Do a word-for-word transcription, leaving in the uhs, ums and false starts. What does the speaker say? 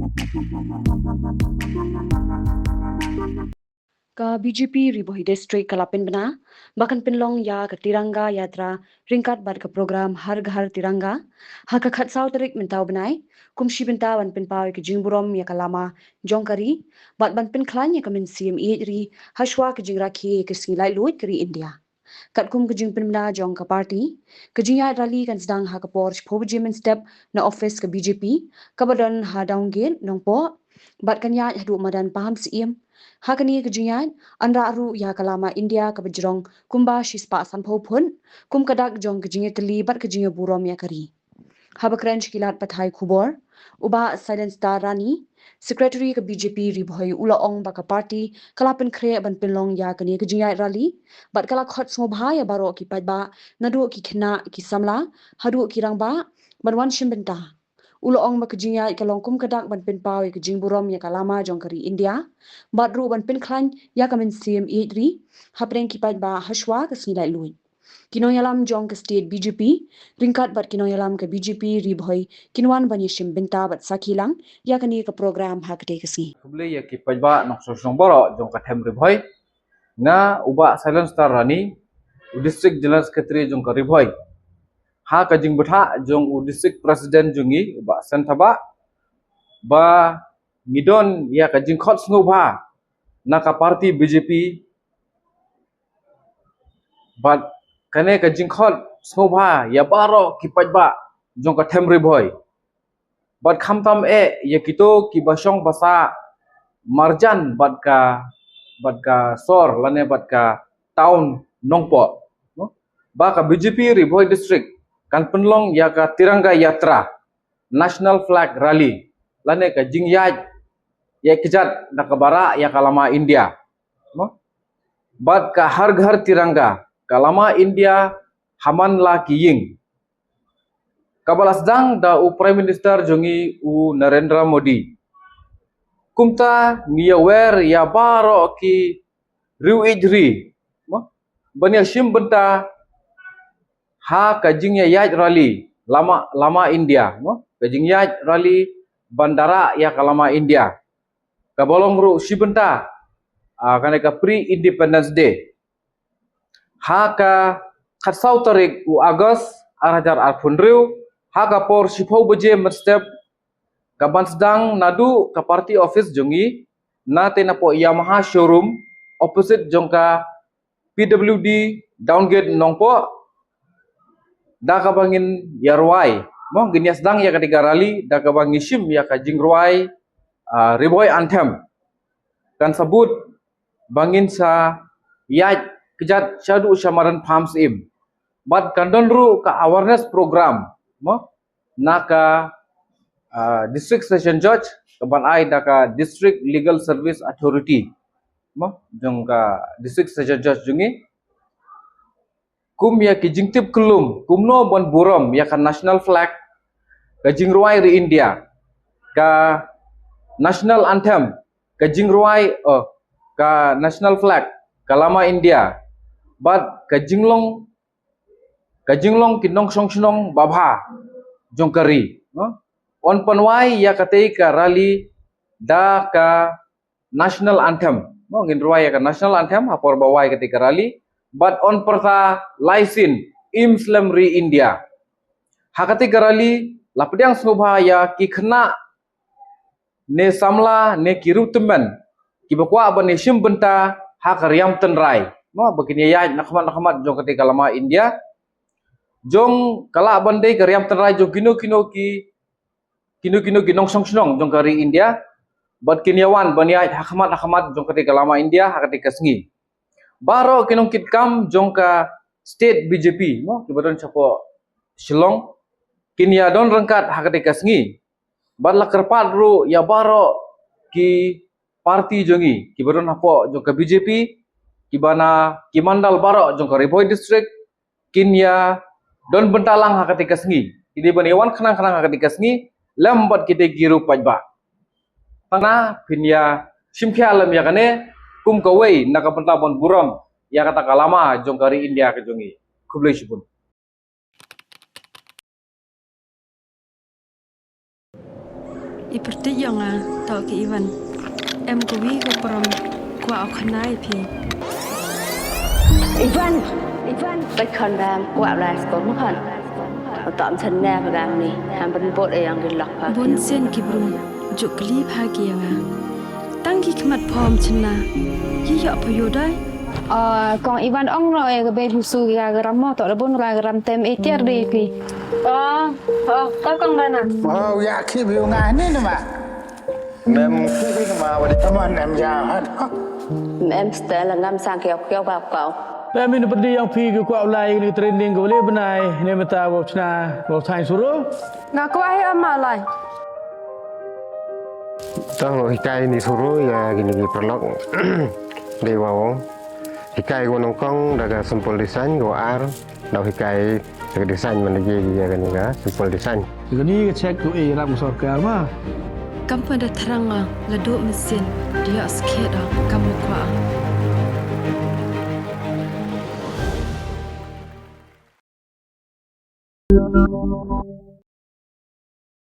Ka B J P Ri Bhoi District ka la pynbna ba kan pynlong ïa ka Tiranga Yatra ryngkat bad ka program Har Ghar Tiranga ha ka khatsaw tarik mynta u bnai, kum shi bynta ban pynpaw ïa ka jingburom ïa ka lama jong ka ri bad ban pynkhlaiñ ïa ka mynsiem ïeit ri hashwa ka jingrakhe ïa ka sngi laitluid ka ri India. Katkum ka jingpynbna jong ka party, ka jingïaid rally kan sdang ha ka por shiphew baje mynstep na office ka B J P kaba don ha Downgate, Nongpoh, bad kan ïaid haduh madan Pahamsyiem. Ha kane ka jingïaid, yn rah ruh ïa ka lama India kaba jrong kumba shispah sanphew phut kum ka dak jong ka jingïatylli bad ka jingïaburom ïa ka ri. Haba kren sha ki lad pathai khubor, u Bah Silent Star Rani, Secretary ka B J P Ri Bhoi, u la ong ba ka party ka la pynkhreh ban pynlong ïa kane ka jingïaid rally bad ka la khot sngewbha ïa baroh ki paidbah, naduh ki khynnah, ki samla haduh ki rangbah, ban wan shim bynta. U la ong ba ka jingïaid ka long kum ka dak ban pynpaw ïa ka jingburom ïa ka lama jong ka ri India bad ruh ban pynkhlaiñ ïa ka mynsiem ïeit ri hapdeng ki paidbah hashwa ka sngi laitluid. Ki nongïalam jong ka state B J P ryngkat bad ki nongïalam ka B J P Ri Bhoi kin wan ban ïashim bynta bad sakhi lang ïa kane ka program ha katei ka sngi. Khublei ïa ki paidbah nongshong shnong baroh jong ka them Ri Bhoi. Nga u Bah Silent Star Rani, u District General Secretary jong ka Ri Bhoi, ha ka jingbthah jong u District President jong ngi, u Bah Sen Thabah, ba ngi don ïa ka jingkhot sngewbha na ka party B J P bad kane ka jingkhot sngewbha ïa baroh ki paidbah jong ka them Ri Bhoi. Bad khamtam eh ïa kito kiba shong basa marjan bad ka, bad ka sor lane bad ka town Nongpoh, no? Ba ka B J P Ri Bhoi District kan pynlong ïa ka Tiranga Yatra, National Flag Rally, lane ka jingïaid ïa kjat da kaba rah ïa ka lama India, no? Bad ka Har Ghar Tiranga, ka lama India ha man la ki ïing, kaba la sdang da u Prime Minister jong ngi u Narendra Modi. Kumta ngi ïawer ïa baroh ki riew ïeit ri, mo, ban ïashim bynta ha ka jingïaid rally lama, lama India, mo, ka jingïaid rally ban da rah ïa ka lama India, kaba long ruh shi bynta, ah, kane ka pre Independence Day. Ha ka khatsaw tarik u August ar hajar arphew hynriew, ha ka por shiphew baje mynstep, ka ban sdang naduh ka party office jong ngi, na te napoh Yamaha showroom, opposite jong ka P W D Downgate Nongpoh, da kaba ngin ïa rwai, mo, ngin ïa sdang ïa kata ka rally da kaba ngi shim ïa ka jingrwai, ah, Ri Bhoi Anthem. Kan sa bud ba ngin sa ïaid kjat shaduh sha madan Pahamsyiem. Bad kan don ruh ka awareness program, mo, na ka, ah, District Session Judge, ka ban ai da ka District Legal Service Authority, mo, jong ka District Session Judge jong ngi, kum ïa ki jingtip kyllum kumno ban burom ïa ka national flag, ka jingrwai ri India, ka national anthem, ka jingrwai, oh, ka national flag, ka lama India, bad ka jinglong, ka jinglong ki nongshong shnong babha jong ka ri, no? Yn pynwai ïa katei ka rally da ka national anthem, mo, ngin rwai ïa ka national anthem ha por ba wai katei ka rally, bad yn pyrta lai sien Im slem ri India. Ha katei ka rally la pdiang sngewbha ïa ki khynnah ne samla ne ki riewtymmen kiba kwah ban ïashim bynta ha ka riam tynrai, mo, ba kin ïaid na khmat na khmat jong katei ka lama India, jong ka lah ban dei ka riam tynrai jong kino kino ki, kino kino ki nongshong shnong jong ka ri India, bad kin ïawan ban ïaid ha khmat ha khmat jong katei ka lama India ha katei ka sngi. Baroh ki nongkitkam jong ka state B J P, mo, kiba don shapoh Shillong, kin ïa don ryngkat ha katei ka sngi. Bad la kyrpad ruh ïa baroh ki party jong ngi kiba don hapoh jong ka B J P, kiba na ki mandal baroh jong ka Ri Bhoi District, kin ïa don bynta lang ha katei ka sngi. Ki dei ban ïawan khnang khnang ha katei ka sngi lem bad kitei ki riew paidbah. Tang na phin ïa shim khia lem ïa kane kum kawei na ka bynta ban burom ïa kata ka lama jong ka ri India ka jong ngi. Khublei shibun. I pyrthei ïa nga, to ki Ivan. Em kawi ka prom, kwah u khana ïa phi. Ivan! Ivan! Peit khon bam, kwah lai skor ma khon. Uta ym chynna pha gam ni, ham ban bot ïa yang ki lok pha. Bun sien ki briew, ju kylli pha ki ïa nga. Tang ki khmat pom chynna, ki ïoh pha ïoh dai. Ah, kong Ivan ong no e ka bei husu ki ka ram mo, to da bun ra ka ram tem e tiar dei phi. Oh, oh, to kong Bana. Oh, ïa ki bi nga ni ni ma. Mem ki bi ma wa di. Come on, em ja. Mem stel ngam sang kiau kiau ba kau. Mem in pyrdi yang phi ki kwah u lai ni training ko le bnai ne mata wa chna wa thai suru. Nga kwah hi ama lai. Tang lo hikai ni suru ïa kini ki paralok. Dei wa ong. Hikai ko nongkong da ka simple design ko ar. Dau hikai da ka design man da ki ïa kani ka simple design. Kani ka check ko e ram sorkar ma. Kam pynda thrang nga la duk mesin dia skhet da kam kwah.